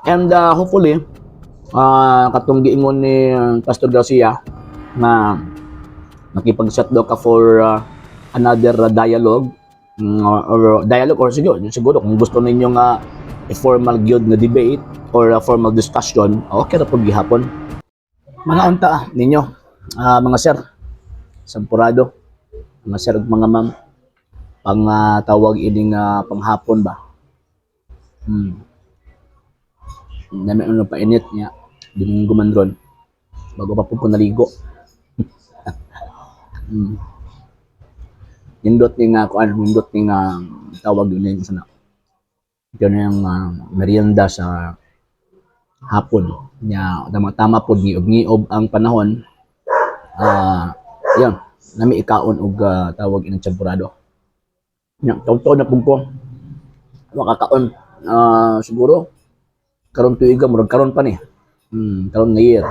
And hopefully, katong giingon ni Pastor Garcia nga makipag-set daw ka for another dialogue or dialogue or siguro, siguro kung gusto ninyo nga a formal gyud nga debate or a formal discussion, okay ra pud gihapon. Mga unta ninyo, mga sir, sampurado, mga sir ug mga ma'am, pang tawag ining panghapon ba? Nami ano painit niya, Domingo man ron. Bago pa po naligo. Nindot ni nga kuan, nindot ni nga tawag yun yung sana. Yun yung merienda sa hapon. Nya tama-tama pod ngiob-ngiob ang panahon. Yun, nami ikaon og tawag inang champurado. Nya, taon na pud ko. Makakaon siguro karon tuiga, murag karon pa ni. Karon nga year.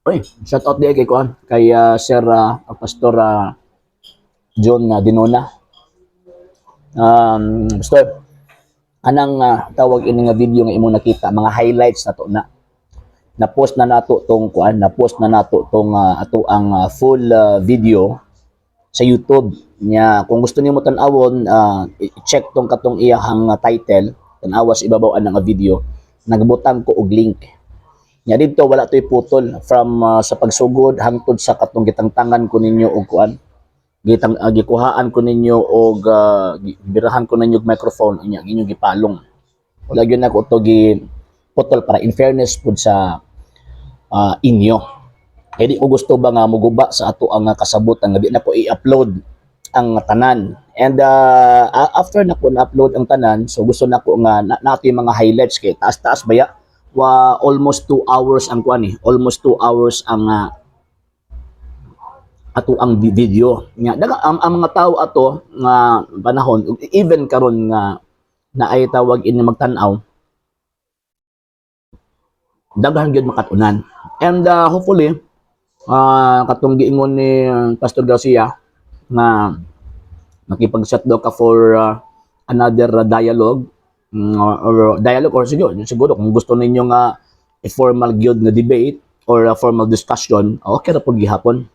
Uy, shout out diay kay kuan, kay Sir Pastor John Dinona. Pastor, anang tawag ini nga video nga imo nakita, mga highlights na to na. Na-post na nato tong kuan, na-post na nato tong ato ang full video sa YouTube nya. Kung gusto nimo tan-awon, i-check tong katong iyahang title, tan-awa sa ibabaw anang nga video, nagbutang ko og link nya. Didto wala to'y putol from sa pagsugod hangtod sa katong gitangtangan ko ninyo og kuan, gitang gikuhaan ko ninyo og birahan ko ninyo og microphone inya inyo gipalong. Wala gyud nako to gi putol para in fairness pud sa inyo. Kaya di ko gusto ba nga muguba sa ato ang kasabutan nga di na ko i-upload ang tanan. And after na ko na-upload ang tanan, so gusto na ko nga na, nato yung mga highlights kay taas-taas baya wa, almost 2 hours ang kuan eh. Almost 2 hours ang ato ang video. Nga daga ang mga tao ato nga panahon, even karon nga na ay tawag ini magtan-aw, daghan gyud makatunan. And hopefully, katong giingon ni Pastor Garcia nga makipag-set daw ka for another dialogue or dialogue or siguro, siguro kung gusto ninyo nga a formal gyud nga debate or a formal discussion, okay ra pud gihapon.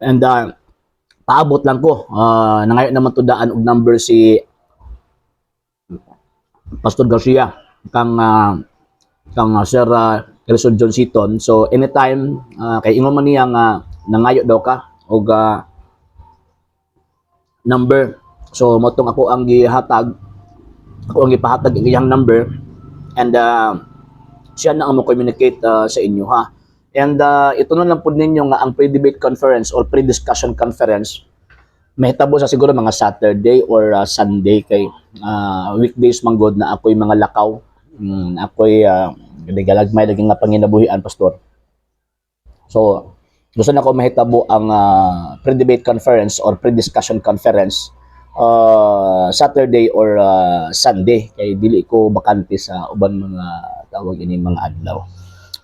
And paabot lang ko. Nangayo naman to daan og number si Pastor Garcia kang Sir Wilson John Seaton. So anytime kay ingon man niya nga nangayo daw ka og number. So mao tong ako ang gihatag, ako ang gipahatag ang iyang number and siya na ang mo communicate sa inyo ha. And ito na lang pud ninyo nga ang pre-debate conference or pre-discussion conference mahitabo sa siguro mga Saturday or Sunday kay weekdays man gud na ako'y mga lakaw. Ako'y galagmay lagi nga panginabuhian, Pastor. So, gusto na ko mahitabo ang pre-debate conference or pre-discussion conference Saturday or Sunday kay dili ko bakante sa uban mga tawag ini mga adlaw.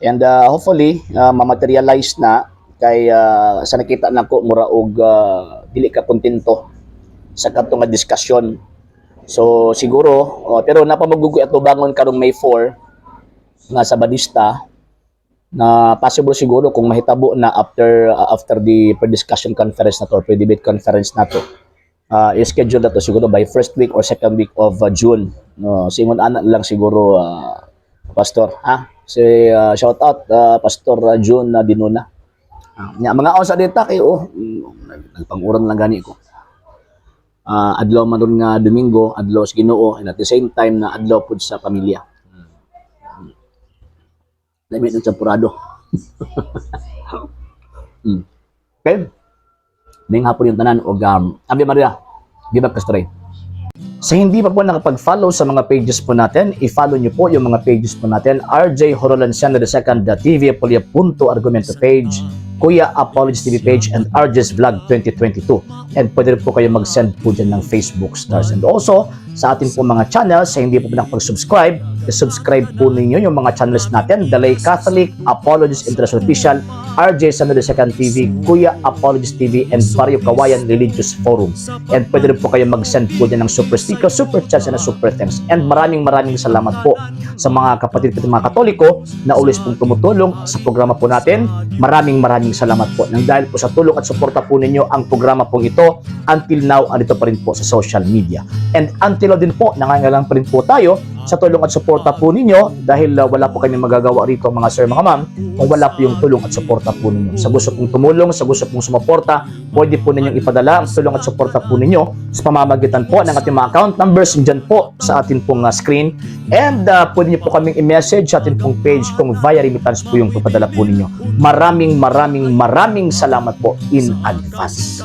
And hopefully ma-materialize na kay sa nakita nako mura og dili ka kontento sa kadto nga discussion. So siguro pero napamagugoy ato bangon karong May 4 nga sa Badista na possible siguro kung mahitabo na after after the pre-discussion conference na to or pre-debate conference na to, i-schedule na to siguro by first week or second week of June, no? Singon ana lang siguro, Pastor ha. Si shout out Pastor June na Dinuna. Nya mga sa dita kay oh, nagpanguran lang gani ko. Adlaw man ron nga Domingo, adlaw sa Ginoo, and at the same time na adlaw pud sa pamilya. Lami ng champurado. Okay. Ning hapon yung tanan og Ave Maria. Viva Cristo Rey. Sa hindi pa po nakapag-follow sa mga pages po natin, i-follow nyo po yung mga pages po natin. RJ Horolanciano II, TV Apolia Punto Argumento page, Kuya Apologies TV page, and RJ's Vlog 2022. And pwede rin po kayo mag-send po dyan ng Facebook stars. And also, sa ating po mga channels, sa hindi po nakapag-subscribe, i-subscribe po ninyo yung mga channels natin, The Lay Catholic, Apologies International Official, RJ Samuel Second TV, Kuya Apologist TV, and Barrio Kawayan Religious Forum. And pwede rin po kayo mag-send po dyan ng super sticker, super chat, and super thanks. And maraming maraming salamat po sa mga kapatid ko, mga Katoliko na always pong tumutulong sa programa po natin. Maraming maraming salamat po. Nang dahil po sa tulong at suporta po ninyo, ang programa pong ito until now andito pa rin po sa social media. And until now din po, nangangailangan pa rin po tayo sa tulong at suporta po ninyo dahil wala po kami magagawa rito, mga sir, mga ma'am, kung wala po yung tulong at suporta po ninyo. Sa gusto pong tumulong, sa gusto pong sumuporta, pwede po ninyong ipadala ang tulong at suporta po ninyo sa pamamagitan po ng ating mga account numbers dyan po sa atin pong screen. And pwede niyo po kaming i-message sa atin pong page kung via remittance po yung papadala po ninyo. Maraming maraming maraming salamat po in advance.